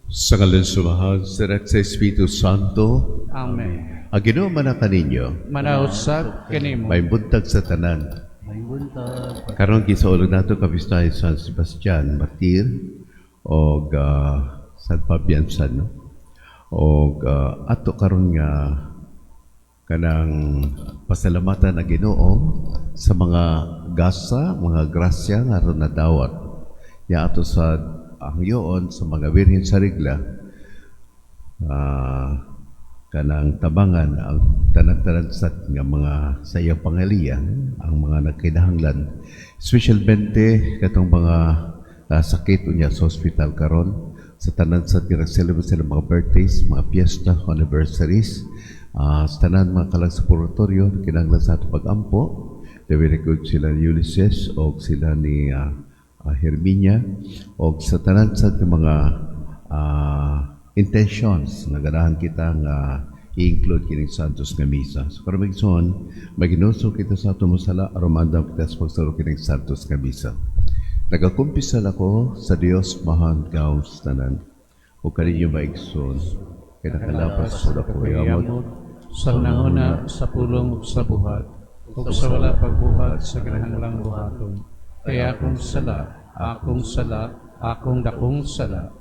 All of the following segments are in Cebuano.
Sa ngalan sa Amahan, sa Anak, sa Espiritu Santo. Amen. Ang Ginoo manaa kaninyo. Manausab kanimo. Maayong buntag sa tanan. Maayong buntag. Karon gisaulog nato kapistahan San Sebastian Martir og San Fabian San, no? Og ato karon nga kanang pasalamatan ang Ginoo sa mga gasa, mga grasya nga aron nadawat. Ya ato sa hangyoon sa mga Birhen sa Regla, kanang tabangan ang tanan-tanan sa nga mga sa iyang pangaliya, ang mga nagkinahanglan, espesyalmente katong mga sakit unya sa hospital karon, sa tanan sa celebrate sila mga birthdays, mga piyesta, anniversaries, sa tanan mga kalag sa purgatorio kinahanglan sa atong pagampo. Very good sila ni Ulysses o sila ni Herminia, o sa tanan sa ating mga intentions nga ganahan kita nga i-include kining Santos nga Misa. So karon, mga igsoon, maghinulsol kita sa atong mga sala aron maandam kita sa pagsalo kining Santos nga Misa. Nagakumpisal ako sa Dios Amahan gahom sa tanan ug kaninyo, mga igsoon, kay nakalapas sa dako yamot sa hunahuna, sa pulong ug sa buhat, ug sa wala pagbuhat sa kinahanglang buhaton. Kay akong sala, akong sala, akong dakong sala.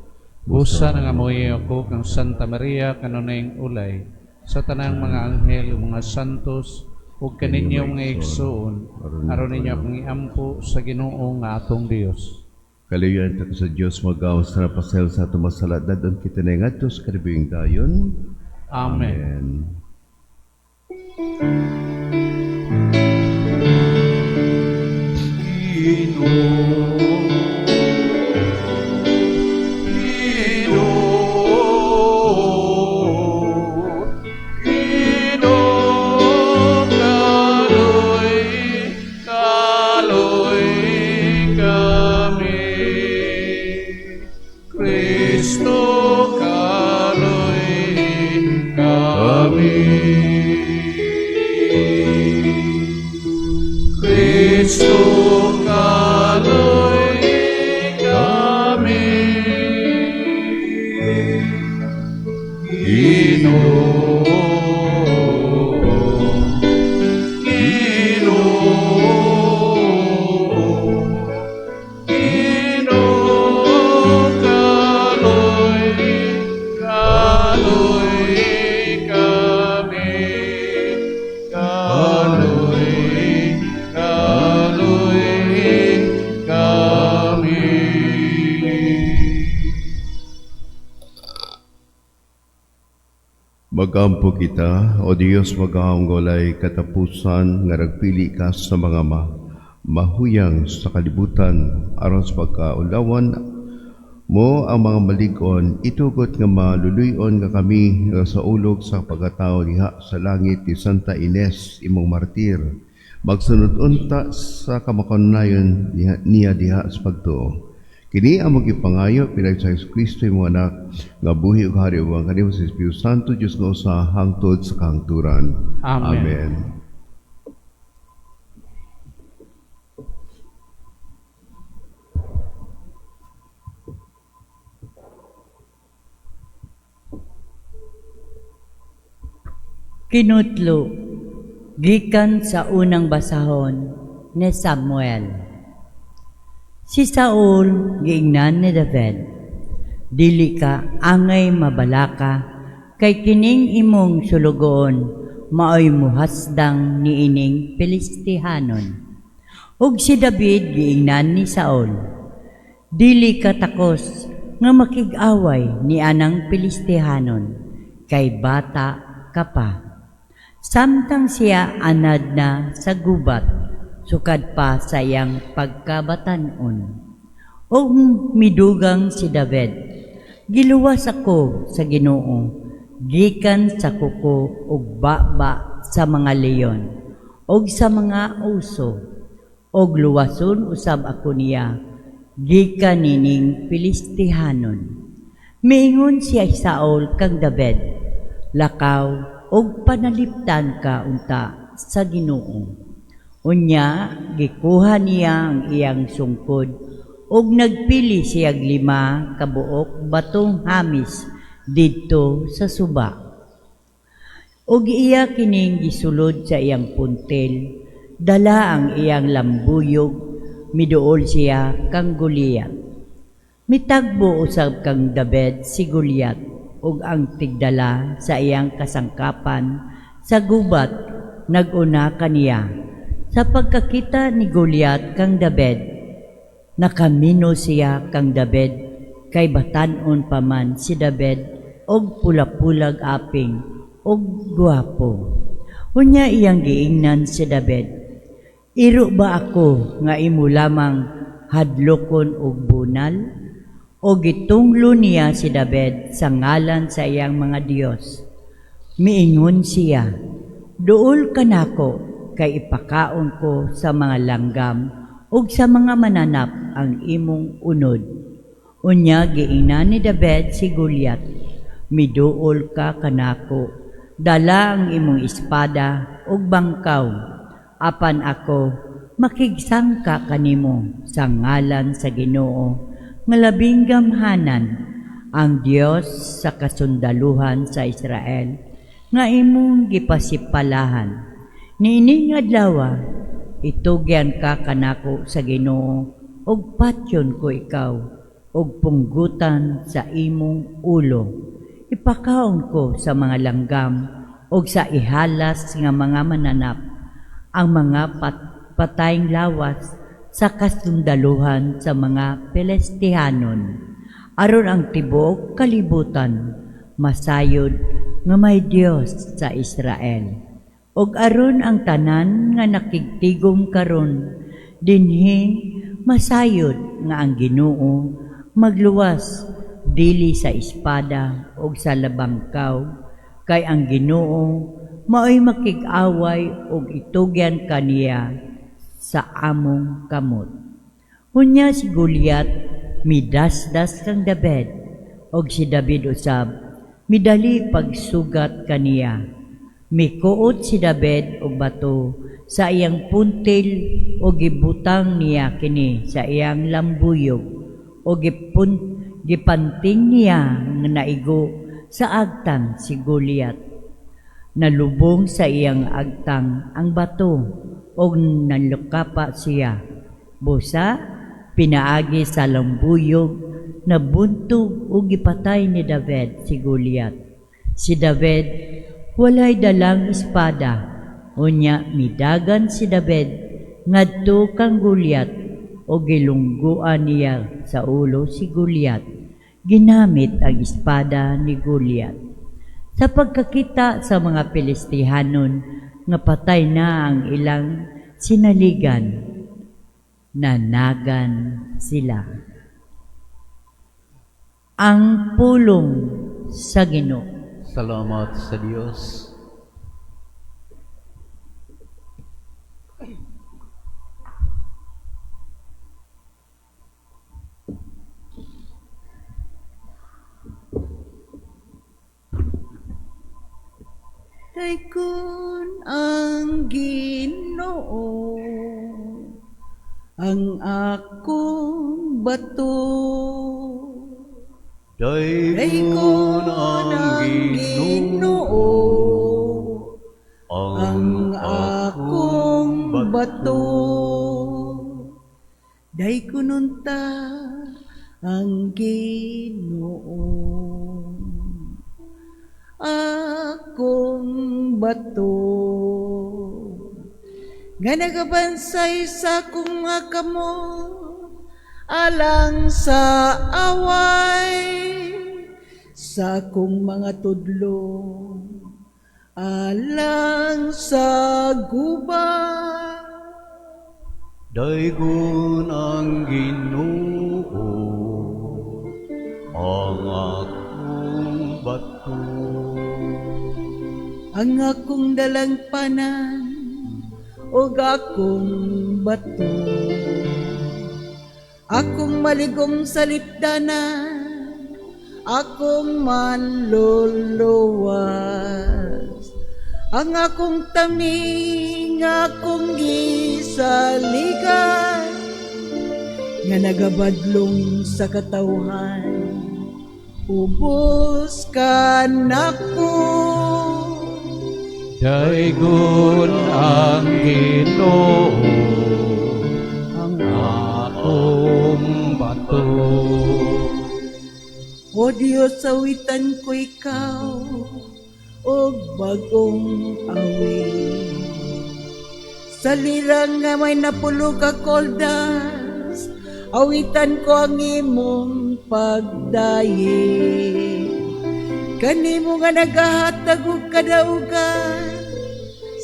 Busa nangamuyo ako kang Santa Maria kanunayng ulay, sa tanang mga anghel ug mga santos, ug kaninyo, mga igsoon, aron ninyo akong iampo sa Ginoo nga atong Dios. Kaliwyan ta sa Dios magawas na pasaylo sa atong mga sala. Dadon kita na ngadto sa kinabuhing dayon. Amen. Amen. Ginoo, Ginoo, Ginoo, kaloy, kaloy kami. Kristo, kaloy kami. Kristo, kaloy kami. Ginoo, Ginoo, Ginoo, kaloy, kaloy kami. Kaloy, kaloy kami. Magampo kita, O Dios magahom walay katapusan, nga nagpili ka sa mga mahuyang sa kalibutan aron sa pagkaulawan mo ang mga malig-on, itugot nga maluluyon nga kami nga sa ulog sa pagkatao diha sa langit ni Santa Ines, imong martir, magsunod unta sa kamakanunayon niya diha sa pagtuo. Kini ang magipangayo pinag sa Kristo, imong anak, nga buhi ug hari uban kanimo sa Espiritu Santo, Dios nga usa hangtod sa kahangturan. Amen. Amen. Kinutlo gikan sa unang basahon ni Samuel. Si Saul giingnan ni David, "Dili ka angay mabalaka kay kining imong sulugoon maoy muhasdang niining Pilistihanon." Ug si David giingnan ni Saul, "Dili ka takos nga makig-away ni anang Pilistihanon kay bata ka pa." Samtang siya anad na sa gubat, sukad pa sa iyang pagkabatan-on. Ug midugang si David, "Giluwas ako sa Ginoo, gikan sa kuko ug baba sa mga leon, ug sa mga uso, ug luwason usab ako niya, gikan nining Pilistihanon." Miingon siya Saul kang David, "Lakaw ug panaliptan ka unta sa Ginoo." Unya gikuha niya ang iyang sungkod. Ug nagpili siyag 5 ka buok batong hamis didto sa suba. Ug iya kining gisulod sa iyang puntil, dala ang iyang lambuyog, miduol siya kang Goliat. Mitagbo usab kang David si Goliat ug ang tigdala sa iyang kasangkapan sa gubat nag-una kaniya. Sa pagkakita ni Goliat kang David, nakamino siya kang David kay batan-on pa man si David og pula-pulag aping og gwapo. Unya iyang giingnan si David, "Iro ba ako nga imo lamang hadlokon og bunal?" O gitunglo niya si David sa ngalan sa iyang mga Dios. Miingon siya, "Duol kanako kay ipakaon ko sa mga langgam ug sa mga mananap ang imong unod." Unya giingnan ni David si Goliat, "Miduol ka kanako, dala ang imong espada ug bangkaw, apan ako makigsangka kanimo sa ngalan sa Ginoo nga labing gamhanan, ang Dios sa kasundaluhan sa Israel nga imong gipasipalahan. Niining adlaw itugyan ka kanako sa Ginoo ug patyon ko ikaw ug punggutan sa imong ulo. Ipakaon ko sa mga langgam ug sa ihalas nga mga mananap ang mga patayng lawas sa kasundaluhan sa mga Filistihanon, aron ang tibuok kalibutan masayod nga may Dios sa Israel, ug aron ang tanan nga nakigtigom karon dinhi masayod nga ang Ginoo magluwas dili sa espada ug sa labangkaw, kay ang Ginoo maoy makig-away ug itugyan kaniya sa among kamot." Unya si Goliat midasdas kang David, og si David usab midali pagsugat kaniya. Mikuot si David og bato sa iyang puntil og gibutang niya kini sa iyang lambuyog, og gipanting niya nga naigo sa agtang si Goliat. Nalubong sa iyang agtang ang bato og nalukapa siya. Busa pinaagi sa lambuyog nabuntog og gipatay ni David si Goliat. Si David walay dalang espada. Unya midagan si David ngadto kang Goliat og gilungguan niya sa ulo si Goliat. Ginamit ang espada ni Goliat. Sa pagkakita sa mga Filistihanon nga patay na ang ilang sinaligan, nanagan sila. Ang pulong sa Ginoo. Salamat sa Dios. Daykon ang Ginoo, ang akong bato. Daykon ang Ginoo, ang akong bato. Daykon unta ang Ginoo, akong bato, nga nagabansay sa akong mga kamot alang sa away, sa akong mga tudlo alang sa gubat. Daygon ang Ginoo, ang akong bato. Ang akong dalangpanan ug akong bato, akong maligom sa lipdanan, akong manluluwas, ang akong taming, akong gisaligan, Nga nagabadlong sa katawhan, ubos ka nako. Daygon ang Ginoo, ang akong bato. O Diyos, awitan ko ikaw og bagong awit. Sa lirang nga may napulo ka koldas, awitan ko ang imong pagdayi. Kanimo nga nagahatag og kadaugan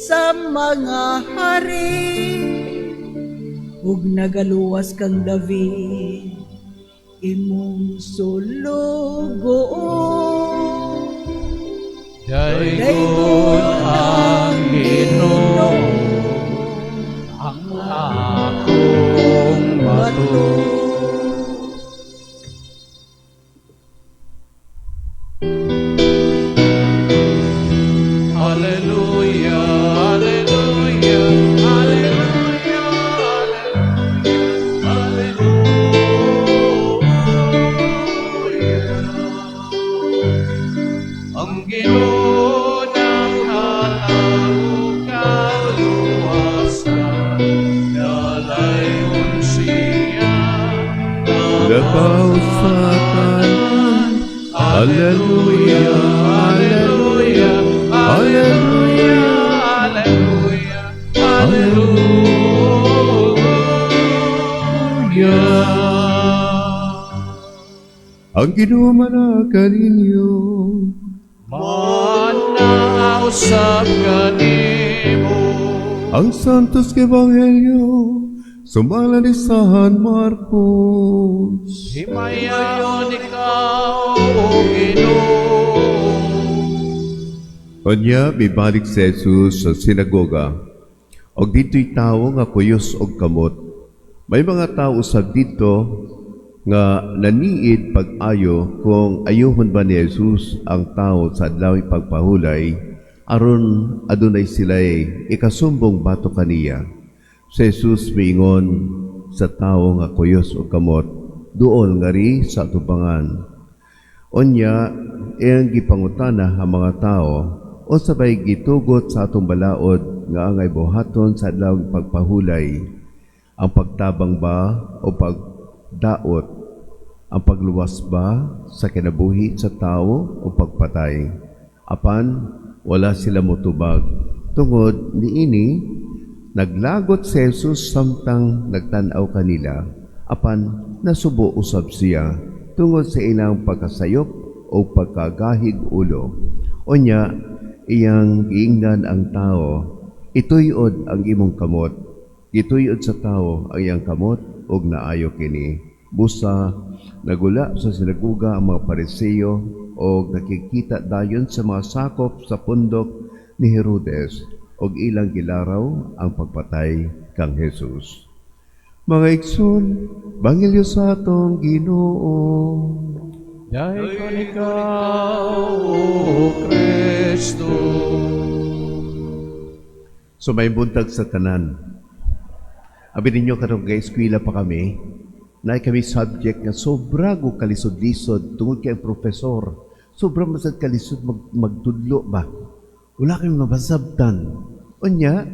sa mga hari, ug nagaluwas kang David, imong sulugoon. Daygon ang Ginoo, ang akong bato. Hallelujah, hallelujah, hallelujah, hallelujah. Ang Ginoo naghatag og kaluwasan, Dalaygon siya. Labaw sa tanan. Hallelujah, Hallelujah, Hallelujah, Hallelujah, Hallelujah. Ang Ginoo manaa kaninyo. Manaa usab kanimo. Ang Santos Ebanghelyo sumala ni San Marcos. Himayaon ikaw, O Ginoo. Unya, mibalik si Jesus sa sinagoga. Og dito'y tawo nga kuyos og kamot. May mga tao usab dito nga naniid pag-ayo kung ayuhon ba ni Jesus ang tao sa adlaw pagpahulay aron adunay sila'y ikasumbong batok kaniya. Si Jesus miingon sa tawo nga kuyos og kamot, "Duol ngari sa atubangan." Unya, iyang gipangutana ang mga tao, unsa bay gitugot sa atong balaod nga angay buhaton sa adlaw pagpahulay? Ang pagtabang ba o pagdaot? Ang pagluwas ba sa kinabuhi sa tao o pagpatay? Apan wala sila motubag. Tungod niini, naglagot si Jesus samtang nagtan-aw kanila. Apan nasubo usab siya tungod sa ilang pagkasayop o pagkagahig ulo. Unya, iyang giingnan ang tao, "Ituyod ang imong kamot." Gituyod sa tao ang iyang kamot ug naayo kini. Busa, nagula sa sinagoga ang mga Pariseo og nakikita dayon sa mga sakop sa pundok ni Herodes og ilang gilaraw ang pagpatay kang Jesus. Mga igsoon, Bangilyo sa atong Ginoo. Daygon ikaw, O Kristo. So maayong buntag sa tanan. Abi ninyo, karong kay eskwela pa kami, na kami subject nga sobra go kalisod-lisod tungod kay ang profesor. Sobra masad kalisod magtudlo ba. Wala kami mabasabtan. Unya,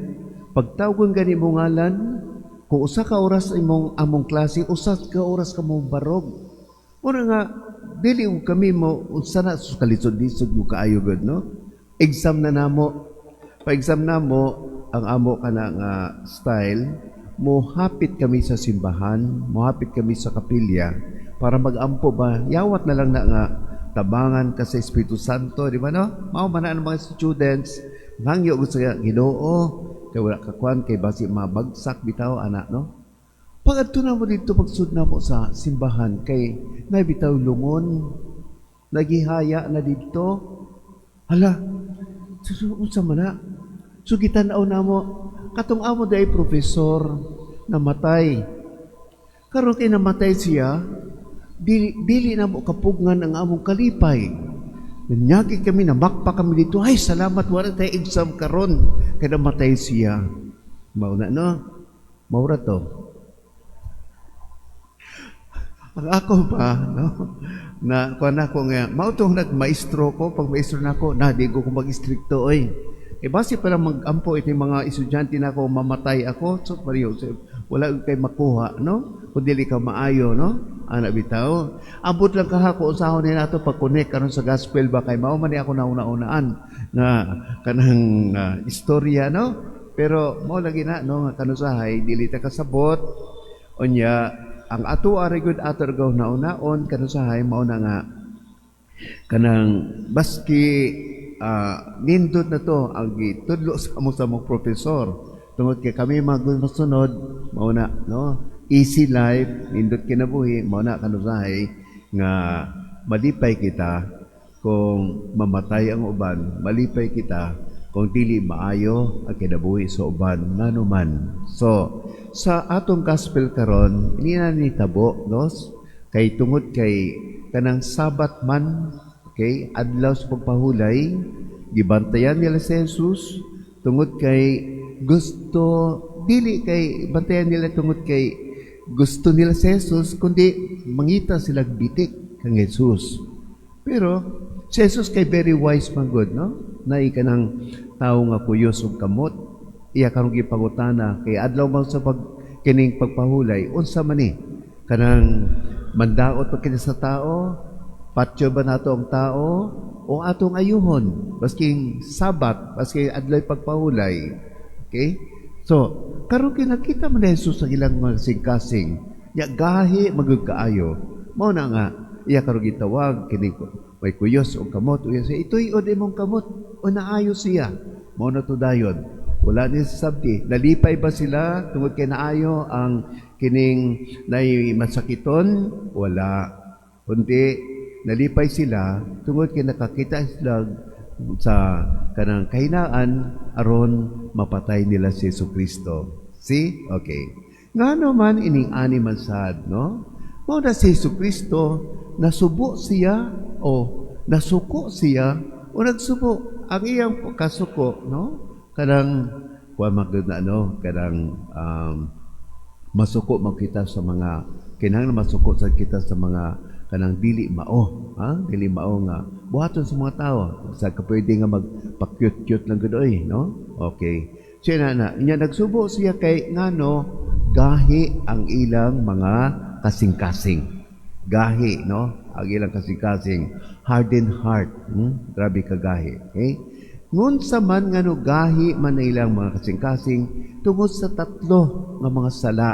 pagtawgon gani mo ngalan, kung usa ka oras imong among klase, usa ka oras ka mo barog. Mura nga dili og kami mo unsa na sa kalisod-lisod mo kaayo gud, no? Exam na namo. Pa-exam namo ang amo kana nga style, mohapit kami sa simbahan, mohapit kami sa kapilya para magampo ba, yawat na lang na nga tabangan ka sa Espiritu Santo, di ba, no? Mao man na ang mga students, hangyo gud sa Ginoo, kay wala ka kwan, kay basi mabagsak bitaw ana, no? Pag adto na mo dito, pagsud na mo sa simbahan, kay nabitaw lungon, nagihaya na dito. Hala, so, unsa man na? So gitan-aw na mo, katong amo day profesor, namatay. Karon kay namatay siya, dili, dili na mo kapugngan ang among kalipay. Nanyagi kami, namakpa kami dito. "Ay, salamat, wala tayo exam karon. Kay namatay siya." Mao na, no? Maura to. Ang ako ba, no? Na kuan ako nga mao tong nagmaestro ko, pag maestro na ako, na di ko mag-istrikto oy. Eh basi pa lang mag-ampo iti mga estudyante na ako, mamatay ako, so pareho wala kay makuha, no? Kung dili ka maayo, no? Ana bitaw. Ambot lang kaha ko usahon ni nato pag-connect karon sa gospel ba, kay mao man ni ako nauna-unaan nga kanang istorya, no? Pero mao lagi na, no, nga kanusahay dili ta kasabot. Unya ang ato ari gud, ato gaw nauna-on kanusahay, mao na nga kanang baski nindot na to ang gitudlo sa amo sa among profesor, tungod kay kami mga masunod, mao na, no, easy life, nindot kinabuhi. Mao na kanusahay nga malipay kita kung mamatay ang uban, malipay kita kung dili maayo ang kinabuhi sa uban, ngano man. So sa atong gospel karon, ini na nitabo, no, kay tungod kay kanang Sabat man, okay, adlaw sa pagpahulay, gibantayan nila si Jesus tungod kay gusto, dili kay bantayan nila tungod kay gusto nila si Jesus, kundi mangita sila bitik kang Jesus. Pero si Jesus kay very wise man gud, no? Naay kanang tawo nga kuyos og kamot, iya karong gipangutana kay adlaw man sa pag kining pagpahulay, unsa man ni kanang mandaot pa kini sa tao, patyo ba nato ang tao o atong ayuhon basking Sabat, baski adlaw pagpahulay? Okay, so karon kinakita man ni Jesus sa ilang mga kasing-kasing ya, gahi magud kaayo. Mao na nga iya karon gitawag kini may kuyos og kamot, uya siya, "Ituy-od imong kamot," o naayo siya. Mao na to dayon wala ni sabti. Nalipay ba sila tungod kay naayo ang kining nay masakiton? Wala, kundi nalipay sila tungod kay nakakita sila sa kanang kahinaan aron mapatay nila si Jesu Kristo. See? Okay. Ngano man ining ani man sad, no? Mao na si Jesu Kristo, nasubo siya o nasuko siya o nagsubo. Ang iyang kasuko, no? Kanang kuan man gud na, no, kanang masuko man kita sa mga kinahanglan, masuko sa kita sa mga kanang dili mao, ha, dili mao nga buhaton sa mga tao sa ka pwede nga magpa-cute-cute lang gud oy, no? Okay, siya na na nya nagsubo siya kay ngano gahi ang ilang mga kasing-kasing, gahi, no, ang ilang kasing-kasing, hardened heart, Grabe ka gahi. Okay. Ngunsa man, ngano gahi man ang ilang mga kasing-kasing? Tungod sa tatlo nga mga sala.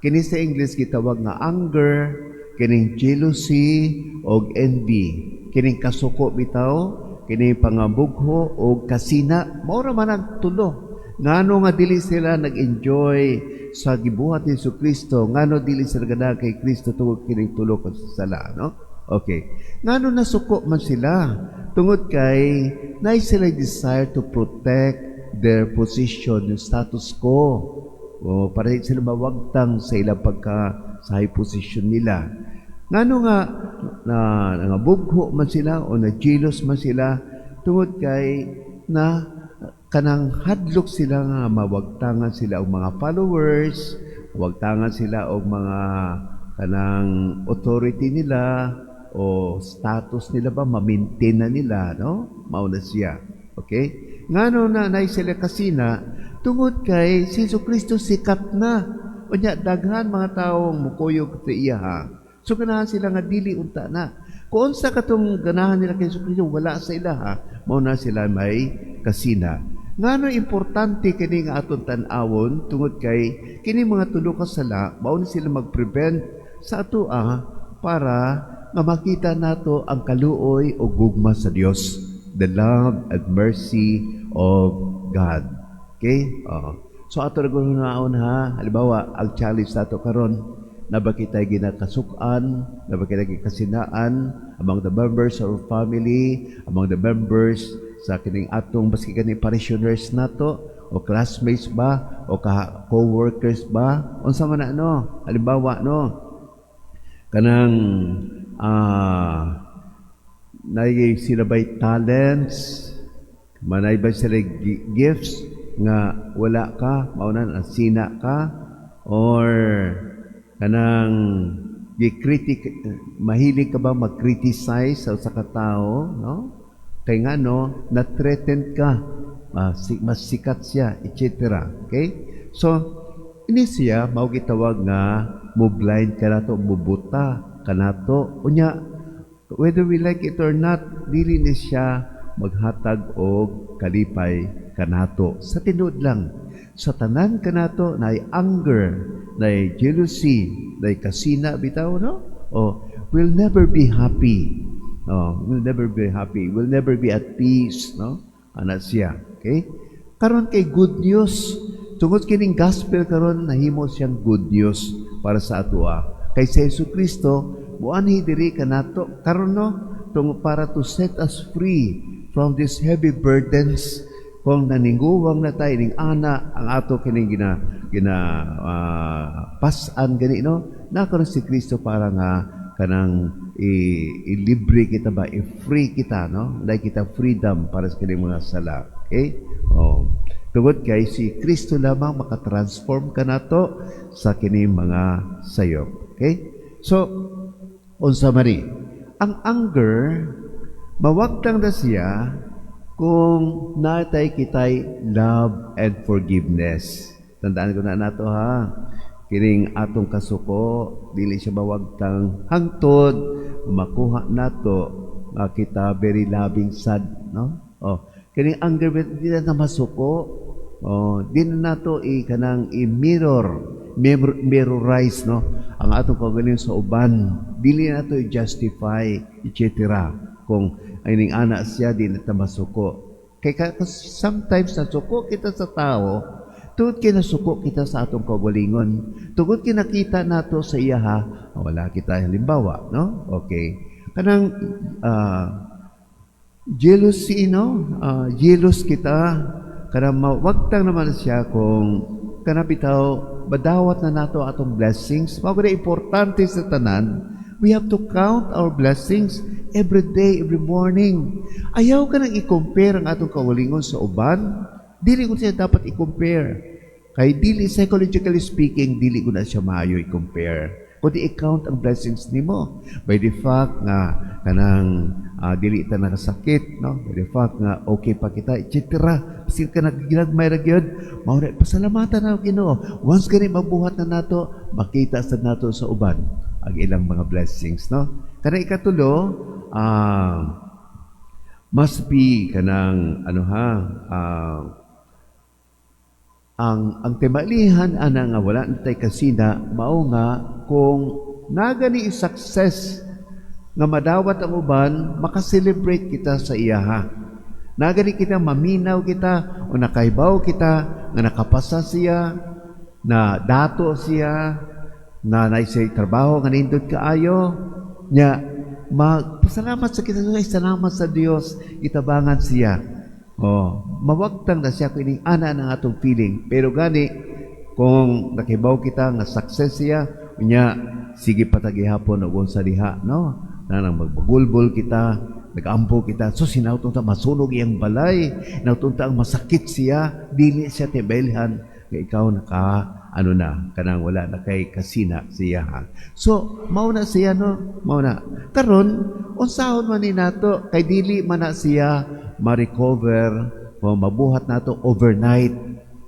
Kini sa English gitawag nga anger, kining jealousy og envy. Kining kasuko bitaw, kining pangamugho og kasina. Mao ra man ang tulo. Ngano nga dili sila nag-enjoy sa gibuhat ni Kristo, ngano dili sila ganahan kay Kristo? Tungod kining tulo ka sala, no? Okay. Ngano nasuko man sila? Tungod kay naay sila desire to protect their position, yung status quo. O, para di sila mawagtang sa ilang pagka sa high position nila. Ngano nga na nangabugho man sila o na jealous man sila? Tungod kay na kanang hadlok sila nga mawagtangan sila og mga followers, wagtangan sila og mga kanang authority nila o status nila ba, ma-maintain na nila, no? Mao na siya. Okay? Ngano na nay sila kasina? Tungod kay si Jesu Kristo sikat na. Unya daghan mga tawo mukuyog sa iya ha. So ganahan sila nga dili unta na. Kung unsa katong ganahan nila kay Jesu Kristo, wala sa ila ha, mao na sila may kasina. Ngano importante kini nga aton tan-awon? Tungod kay kini mga tulo ka sala, mao ni sila mag-prevent sa atoa para nga makita nato ang kaluoy o gugma sa Dios, the love and mercy of God. Okay? Oo. So ato ra naon ha, halimbawa ang challenge nato karon, na ba kita ginakasuk-an, na ba kita gikasinaan among the members of our family, among the members sa kining atong baski kani parishioners nato o classmates ba o ka co-workers ba, unsa man na, no? Halimbawa, no, kanang naay sila bay talents, manay ba sila gifts nga wala ka, mao na nasina ka, or kanang Gi-critic, mahilig ka ba mag-criticize sa usa ka tao, no? Kay nga no, na-threaten ka, mas sikat siya, etc. Okay? So, ini siya mao gitawag nga mo blind ka nato, mubuta ka nato. Unya, whether we like it or not, dili ni siya maghatag og kalipay kanato. Sa tinuod lang, sa tanan kanato naay anger, naay jealousy, naay kasina bitaw, no? Oh, we'll never be happy. Oh, we'll never be happy. We'll never be at peace, no? Ana siya. Okay? Karon kay good news, tungod kining gospel karon nahimo siyang good news para sa atoa. Kay sa Hesus Kristo muanhi diri kanato karon, no, tung para to set us free from these heavy burdens kung naninguwang na tayo ning ana ang ato kining gina gina pas-an gani, no? Nakaron si Kristo para nga kanang ilibre kita ba, i-free kita, no? Like kita freedom para sa kining mga sala, okay? Oh, tungod kay si Kristo lamang makatransform kanato sa kining mga sayop, okay? So unsa man ni ang anger? Mawagtang na siya kung natay kitay love and forgiveness. Tandaan ko na nato ha. Kining atong kasuko, dili siya mawagtang hangtod makuha nato nga kita very loving sad, no? Oh, kining anger di na masuko. Oh, di na nato i kanang i-mirror, mirrorize, no? Ang atong kaugalingon sa uban, dili na nato i-justify, etc. Kung ining ana siya, di na ta masuko. Kay sometimes nasuko kita sa tao, tungod kay nasuko kita sa atong kaugalingon. Tungod kay nakita nato sa iya ha, wala kita halimbawa, no? Okay. Kanang jealousy, no? Jealous kita. Kanang mawagtang naman siya kung kanang bitaw badawat na nato atong blessings. Mao gud importante sa tanan. We have to count our blessings every day, every morning. Ayaw ka nang i-compare ang atong kaugalingon sa uban. Dili ko siya dapat i-compare. Kay dili, psychologically speaking, dili ko na siya maayo i-compare. Kundi i-count ang blessings nimo. By the fact nga kanang dili ta nakasakit, no? By the fact nga okay pa kita, etc. Bisin ka nagginagmay ra gyud, mao ra pasalamatan na Ginoo. Once gani mabuhat na nato, makita sa nato sa uban ang ilang mga blessings, no? Kanang ikatulo, must be kanang ano ha, ang timalihan ana nga wala na tay kasina mao nga kung nagani success nga madawat ang uban, makaselebrate kita sa iyaha. Nagani kita maminaw kita o nakaibaw kita nga nakapasa siya, na dato siya, na naisay trabaho nga nindot kaayo nya, magpasalamat sa kita, ay salamat sa Dios, itabangan siya. Oh, mawagtang na siya kung ining ana ng atong feeling. Pero gani, kung nakibaw kita nga success siya, unya, sige patagihapon og unsa diha, no? Nanang magbagulbol kita, nagampo kita, so sinawton ta masunog iyang balay, nawton ta ang masakit siya, dili siya tibailhan, nga ikaw naka, ano na, kanang wala na kay kasina siya ha. So, mao na siya, no? Mao na. Karon, unsahon man ni nato, kay dili man na siya ma-recover o mabuhat nato overnight.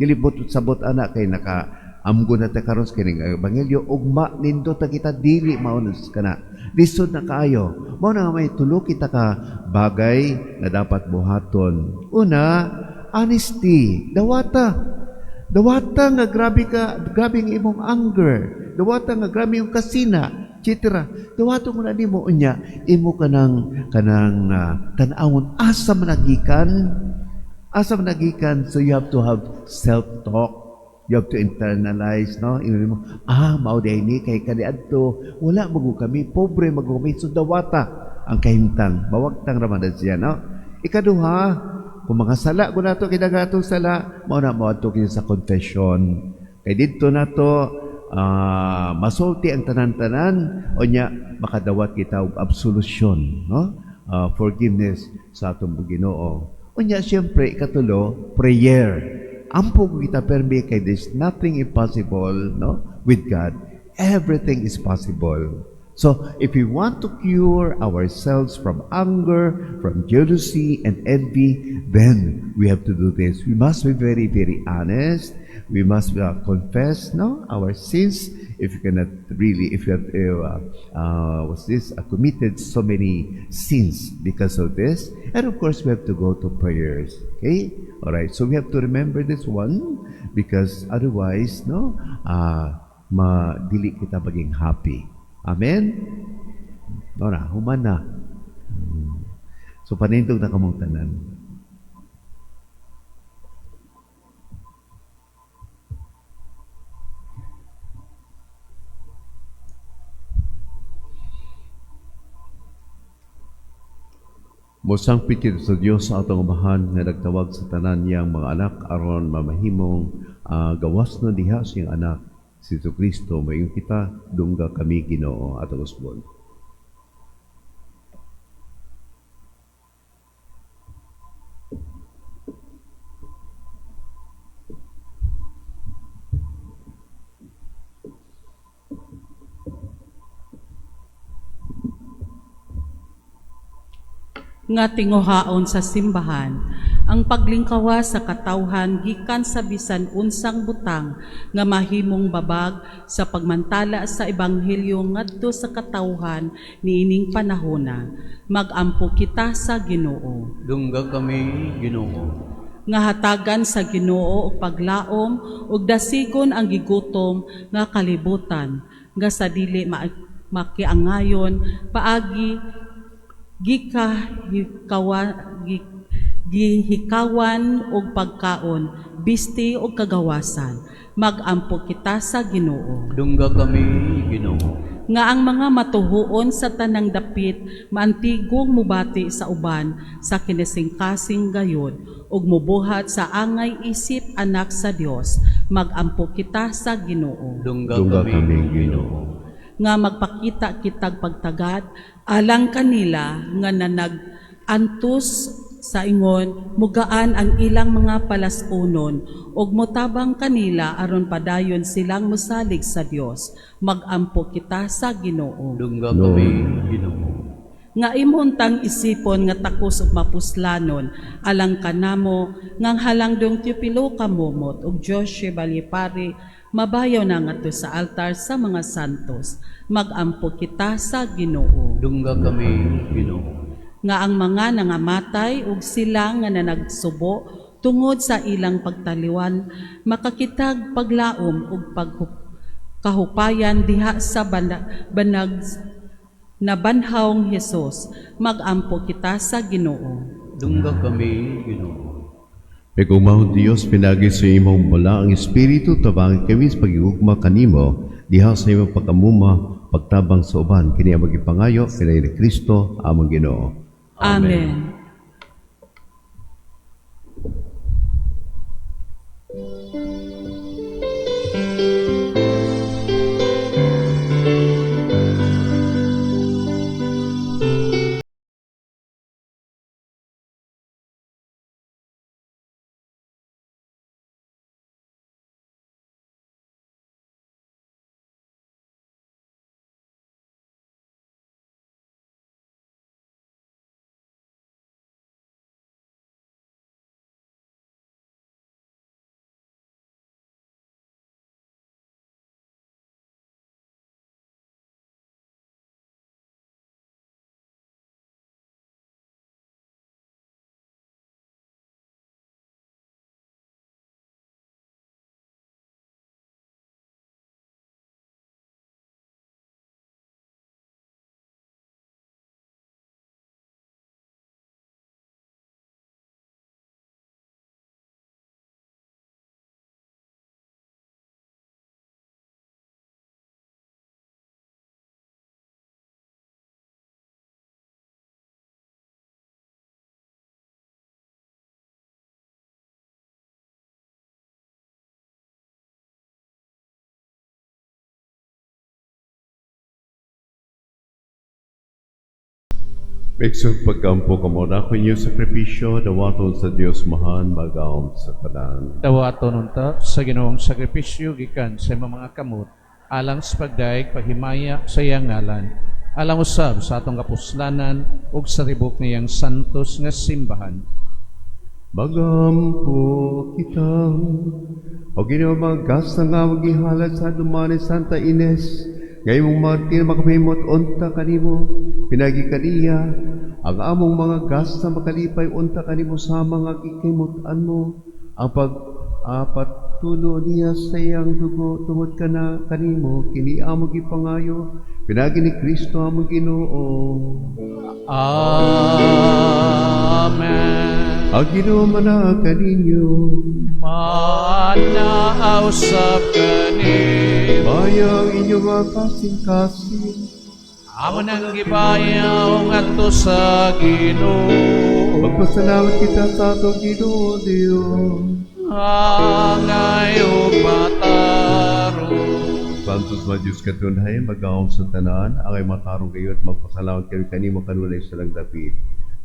Dili bot sabot ana kay naka amgo na ta karon sa kining ebanghelyo, ugma nindot ta kita, dili mao na kana. Lisod na kaayo. Mao na nga may tulo kita ka bagay na dapat buhaton. Una, honesty. Dawata. Dawata nga grabe ka, grabe ang imong anger. Dawata nga grabe yung kasina, etc. Dawato mo na nimo unya, imo kanang kanang tan-awon asa man nagikan, asa man nagikan. So you have to have self-talk. You have to internalize, no? Ingon mo, mao diay ni kay kaniadto wala magu kami, pobre magu kami, so dawata ang kahimtang, mawagtang ra man siya, no? Ikaduha, kung mga sala ko nato kinagatong sala, mao na moadto kita sa confession. Kay didto nato masulti ang tanan-tanan, unya makadawat kita og absolution, no? Forgiveness sa atong Ginoo. Unya siyempre ikatulo, prayer. Ampo ko kita permi kay there's nothing impossible, no, with God. Everything is possible. So, if we want to cure ourselves from anger, from jealousy and envy, then we have to do this. We must be very, very honest. We must confess, no, our sins. If you cannot really, if you have, what's this, committed so many sins because of this. And of course, we have to go to prayers. Okay? All right. So we have to remember this one because otherwise, no, madili kita maging happy. Amen? No na, human na. So panindog na kamong tanan. Mosangpit kita sa Dios sa atong Amahan nga nagtawag sa tanan niyang mga anak aron mamahimong gawas na diha sa iyang anak si Kristo. Moingon kita, dungga kami, Ginoo, atong usbon. Nga tinguhaon sa simbahan ang paglingkawa sa katawhan gikan sa bisan unsang butang nga mahimong babag sa pagmantala sa ebanghelyo ngadto sa katawhan niining panahona. Magampo kita sa Ginoo. Dungga kami, Ginoo. Nga hatagan sa Ginoo og paglaom ug dasigon ang gigutom nga kalibutan nga sa dili makiangayon paagi gihikawan og pagkaon, bisti og kagawasan. Magampo kita sa Ginoo. Dungga kami, Ginoo. Nga ang mga matuhuon sa tanang dapit maantigong mubati sa uban sa kinisingkasing gayod ug mubuhat sa angay isip anak sa Dios. Magampo kita sa Ginoo. Dungga Dungga kami, kami, Ginoo. Nga magpakita kitag pagtagad alang kanila nga nanag-antos sa ingon mugaan ang ilang mga palas-unon ug motabang kanila aron padayon silang mosalig sa Dios. Magampo kita sa Ginoo. Dungga kami, Ginoo. Nga imuntang isipon nga takos ug mapuslanon alang kanamo ngang halangdong Teopilo Camomot ug Joshua Balipari mabayaw na ngadto sa altar sa mga santos. Magampo kita sa Ginoo. Dungga kami, Ginoo. Nga ang mga nangamatay ug sila nga nanagsubo tungod sa ilang pagtaliwan makakitag paglaom ug kahupayan diha sa banag nabanhawng Hesus. Magampo kita sa Ginoo. Dungga kami, Ginoo. Pagumahon Dios, pinagi sa imong bala ang Espiritu, tabangi kami sa pagigugma kanimo, diha sa imong pagkamuma, pagtabang sa uban, kini ang magipangayo, kini ni Kristo, among Ginoo. Amen. Magsug pagkampo kamo na ako inyong sakripisyo, dawaton sa Dios mahan, magaom sa tanan. Dawaton unta sa Ginoong sakripisyo gikan sa imong mga kamot Alang sa pagdayeg paghimaya sa iyang ngalan, alang usab sa atong kapuslanan ug sa ribok niyang santos nga simbahan. Magampo kita. O Ginoo, mga gasa nga magihalad sa duman ni Santa Ines, nga imong martir makapahimot unta kanimo, pinagi kaniya, ang among mga gasa makalipay unta kanimo sa mga gikimutan mo, ang pag-apat tulo niya sa iyang dugo tungod kana kanimo, kini among gipangayo, pinagi ni Kristo among Ginoo. Amen. Ang Ginoo manaa kaninyo. Manaa usab kanimo. Bayang inyong mga kasing-kasing. Amo nang gibayaw ngadto sa Ginoo. Magpasalamat kita sa atong Ginoo Dios. Angay ug matarong. Santos nga Diyos katunhay, mag-aong sa tanan, angay matarong kayo at magpasalamat kami kanimo kanunay sa lang David.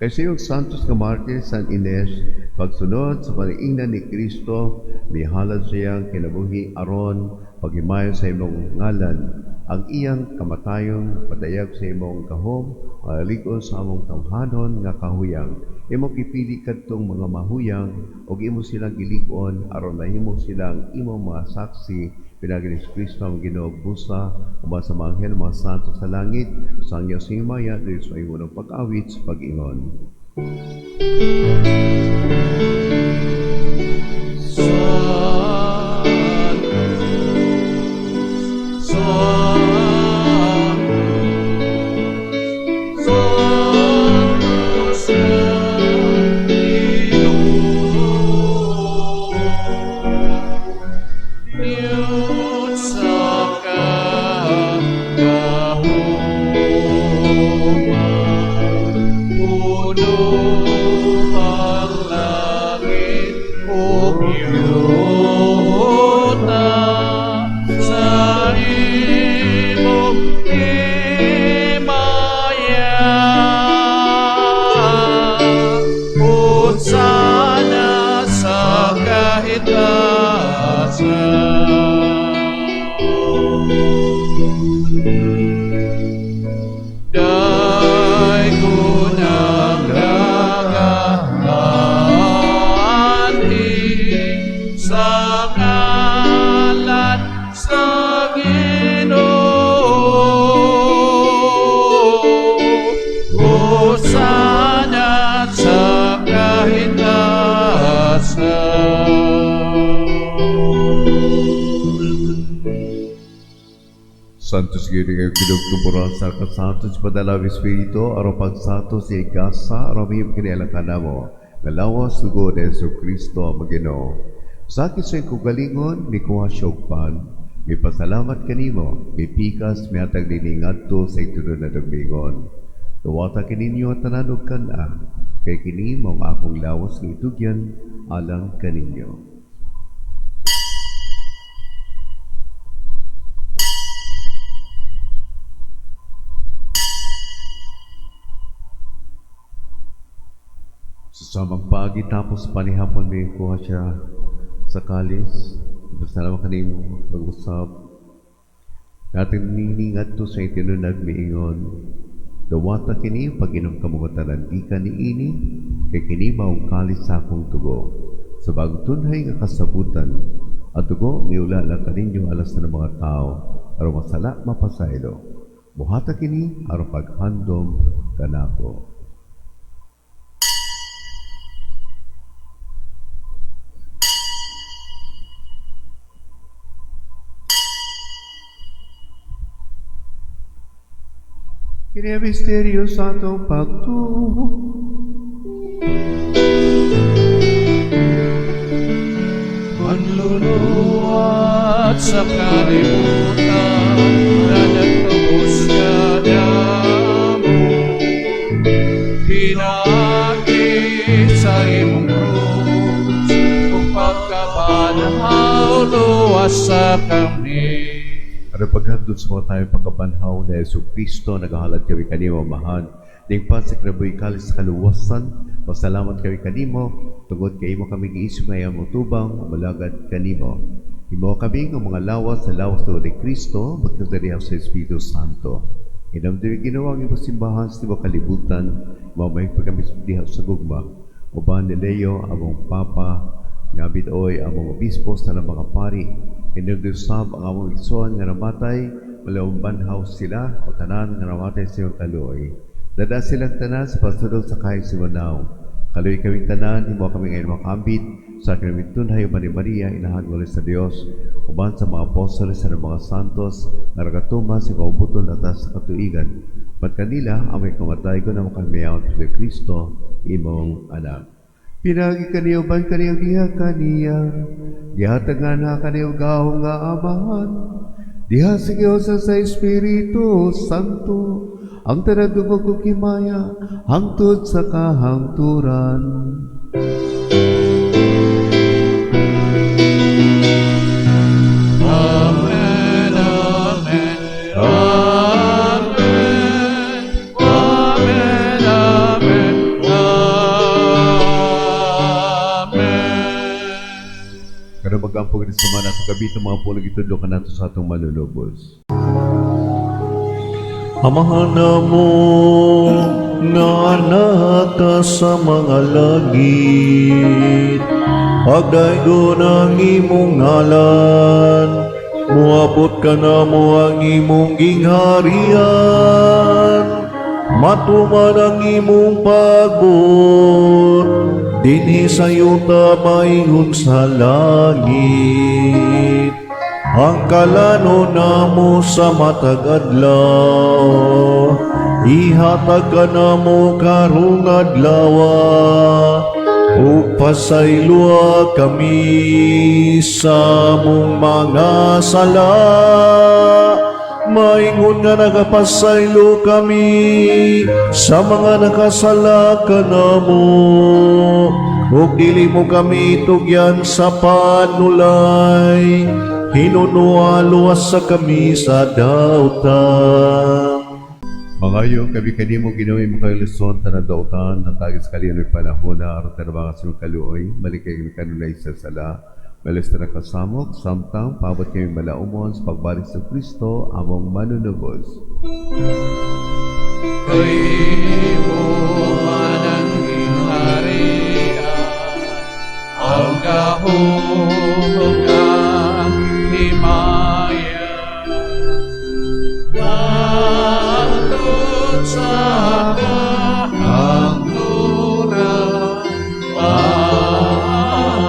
Kay sa iyong Santos nga Martir San Ines, pagsunod sa paniingnan ni Kristo, mihalad siyang kinabuhi aron paghimayo sa imong ngalan, ang iyang kamatayon padayag sa imong gahom, malig-on sa among tawhanon nga kahuyang. Imong gipili kadtong mga mahuyang ug imo silang gilig-on aron mahimo silang imong mga saksi pinagi ni Kristo ang Ginoo busa uban sa mga anghel mga santo sa langit sa ang Diyos himaya dili sa imong pag-awit sa pag-ingon. Santo, Santo, Santo sa Ginoo. Diyos sa kagahuman, puno ang langit ug yuta sa imong himaya. Hosana sa kahitasan. Daygon ang nagaanhi sa ngalan sa Ginoo. Hosana sa kahitasan. Santos Giri kayo kinugtuburan sa kasantos padalaw Espiritu aron pagsantos sa igasa aron mahimo kini alang kanamo nga lawas dugo ni Hesus Kristo ang Ginoo. Sakit sa iyang kaugalingon, mikuha siya og pan, mipasalamat kanimo, mipikas, mihatag nini ngadto sa iyang tinunan ug miingon. Duwata kininyo at tanan ug kan-a, kay kini mao ang akong lawas nga itugyan alang kaninyo. Sa samang paagi tapos panihapon may kuha siya sa kalis. Basta naman kanimo pag-usab. Natin niningat to sa itinunag miingon. Dawata kini pag-inom kamo tanan gikan niini kay kini maong kalis sa akong dugo. Sa bagong tunhay nga kasabutan, ang dugo miula lang kaninyo alas na ng mga tao aron masala mapasaylo. Buhata kini aron paghandom kanako. Kini ang misteryo sa atong pagtuo. Manluluwat sa kalibutan na nagtubos kanamo, pinaagi sa imong krus ug pagkabanhaw luwas sa kami. Aron paghandom sa mga tayo pagkabanhaw na Yesu Kristo, nagahalad kami kanimo, Amahan. Ningpan sa kinabuhi kalis sa kaluwasan, pasalamat kami kanimo, tungod kay imo kami giisip nga iyang tubang, malagad kanimo. Himo kami nga mga lawas sa lawas ni Kristo, magkasariha sa Espiritu Santo. Hinumdumi, Ginoo, ang imong simbahan sa tibuok kalibutan, mamay pa kami diha sa gugma. Uban ni Leo, among Papa, nga bitoy among obispo sa mga pari. Hinumdumi sab ang among igsoon nga namatay, wala banhaw sila o tanan nga namatay sa iyong kaluoy. Dada silang tanan sa pagsulod sa kahig sa manaw. Kaluoy kaming tanan, himo kami ngayon makambit sa kinaming tunhay uban ni Maria, inahan wali sa Dios, uban sa mga apostoles sa mga santos, nga nagatuman sa kaubuton atas sa katuigan. Bat kanila, ang may kamatay ko na makamiyaw sa Kristo, imong anak. Pinagi kaniyo ban kaniyo diha kaniya, gihatag nga na kaniyo gahom nga Amahan, diha sa Dios sa Espiritu Santo, ang tanan dugo ug himaya, hangtod sa kahangturan. Amen, Amen, Amen, Amen, Amen, Amen. Karon magampo gid sa mga nato gabi itong mga pulong gitudlo kanato sa atong manunubos. Amahan namo nga naka sa mga langit, pagdaygon ang imong ngalan, muabot ka namo ang imong gingharian, matuman ang imong pagbuot dinhi sa yuta maingon sa langit. Ang kalano namo sa matag adlaw, ihatag kanamo karong adlaw, ug pasayloa kami sa among mga sala, maingon nga nagapasaylo kami sa mga nakasala kanamo, ug dili mo kami tugyan sa panulay, hinunoa luwasa kami sa dautan. Mangayo kami kanimo, Ginoo, imong kaluson tanan dautan natagi sa kalinoy panahon na aron tanabangan sa imong kaluoy malikay kami kanunay sa sala malis na kasamok samtang paabot kami malaumon sa pagbalik sa Kristo among manunubos. Kay imo man ang gingharian, ang gahom ug ang himaya, hangtod sa kahangturan. Amen.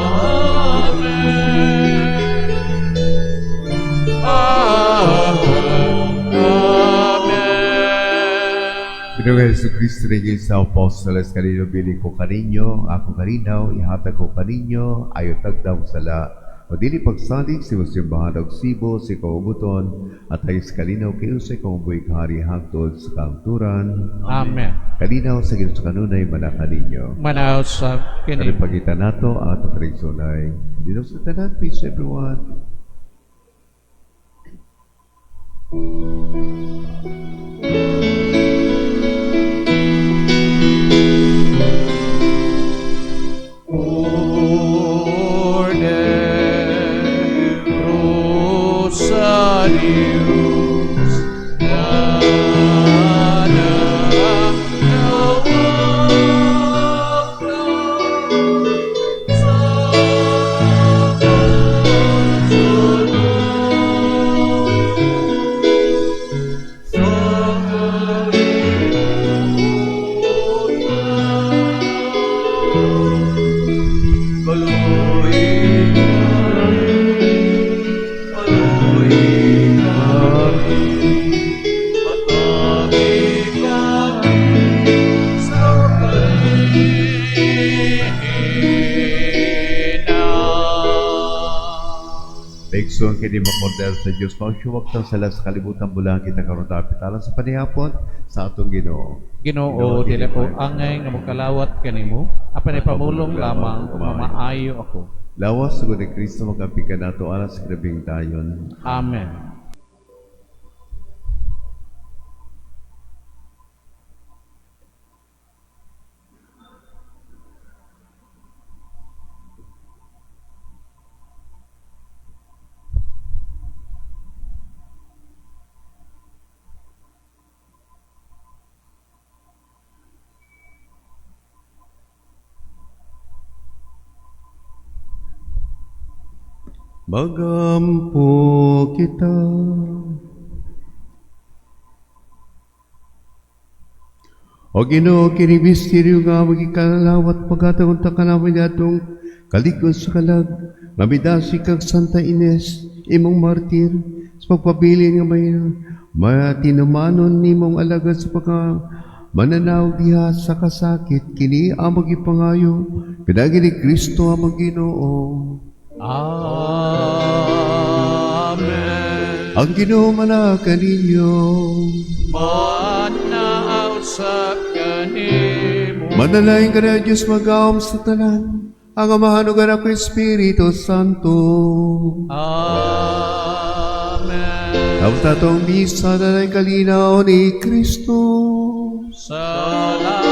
Amen. Amen. Ginoong Hesus Kristo rin sa apostoles kanino bili ko kaninyo, ako kalinaw, ihatag ko kaninyo, ayo tagdaw sala. O dili pagsalig si simbahan og sibo si kaubuton at ay sa kalinaw kayo sa ikaw buhay kahari hangtod sa kahangturan. Amen. Kalinaw sa Ginoo sa kanunay manaka ninyo. Manaw sa Kani kini. pagita nato ang atong panigsunay. Dito sa tanan, peace everyone. Orde Rosarius Paigsoon kini makordel sa Diyos mausyuwag tang sala sa kalibutan bulang kita karon dapit alang sa panihapon sa atong Ginoo. Ginoo, dili ko angay nga mokalawat kanimo, apan ipamulong lamang ug mamaayo ako. Lawas sugod ni Kristo magampi kanato alang sa kinabuhing dayon. Amen. Magampo kita. O Ginoo, kini misteryo nga magikalawat pagkataon ta kanami atong kalikon sa kalag, nga midasi kag Santa Ines, imong martir, sa pagpabilin nga may matinumanon nimong alagad sa pagka mananaw diha sa kasakit, kini ang magipangayo, pinagi ni Kristo among Ginoo. Amen. Ang Ginoo mana kaninyo. Manaw sa kanimo. Manalangin ka na Diyos mag-aom sa tanan, ang Amahan ug Anak ug Espiritu Santo. Amen. Tapos atong misa na ng kalinaw ni Kristo. Salamat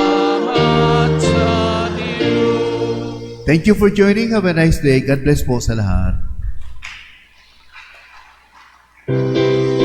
sa Diyos. Thank you for joining. Have a nice day. God bless po sa lahat.